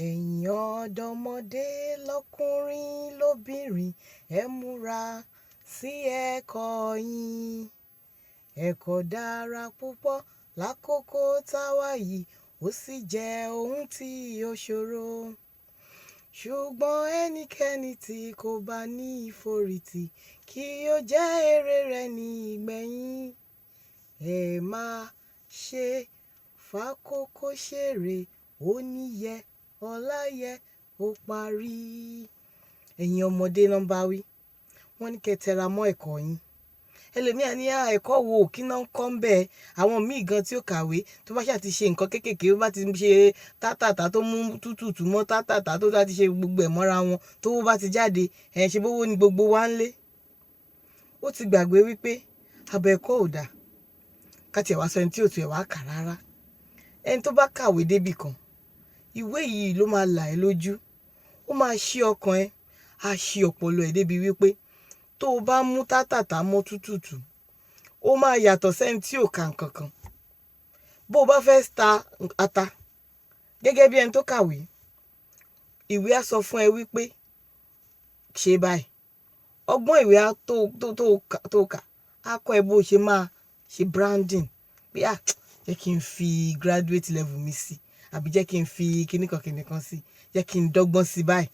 Ẹ̀yin ọ̀dọ́mọdé lọ́kùnrin lóbìnrin, ẹ múra sí ẹ̀kọ́ yín. Ẹ̀kọ́ dára púpọ̀ lákòókò táwa yìí, ó sì jẹ́ ohun tí ó ṣòro. Ṣùgbọ́n ẹnikẹ́ni tí kò bá ní ìforítì kì yóò jẹ èrè rẹ̀ ní ìgbẹ̀yìn. Ẹ má ṣe fàkókò ṣeré, òní yẹ, ọ̀la yẹ, ó parí. Ẹ̀yin ọmọdé náà ń bá wí. Wọ́n ní kí ẹ tẹra mọ́ ẹ̀kọ́ yín. Ẹlòmíà ní, "À, ẹ̀kọ́ wo kí ná ń kọ́ ń bẹ?" Àwọn míì gan tí ó kàwé, tó bá ṣà ti ṣe nǹkan kéékèèké, ó bá ti ṣe tátàtà tó mú tútùtù mọ́ tátàtà, tó bá ti ṣe gbogbo ẹ̀ mọ́ra wọn, tó bá ti jáde, ẹ̀ ṣe bówó ni gbogbo wa ń lé. Ó ti gbàgbé wípé àbọ̀ ẹ̀kọ́ ò dáa. Ká tí ẹ wá sọ ẹni tí ò tún ẹ̀ wá kà rárá. Ẹni tó bá kàwé débì kan, ìwé yìí ló máa là ẹ́ lójú. Ó máa ṣí ọkàn ẹ, á ṣí ọpọlọ ẹ débi wípé tó bá mú tátàtà mọ́ tútùtù, ó máa yàtọ̀ sí ẹni tí ò ka nǹkan kan. Bó o bá fẹ́ ta ata gẹ́gẹ́ bí ẹni tó kàwé, ìwé á sọ fún ẹ wípé ṣe báyìí. Ọgbọ́n ìwé á tó, tó, tó, tó kà á kọ́ ẹ bó ṣe máa ṣe branding. Pé à, jẹ́ kí n fi graduate level mi sí, àbí jẹ́ kí n fi kíníkan kíníkan sí, jẹ́ kí n dọ́gbọ́n sí báyìí.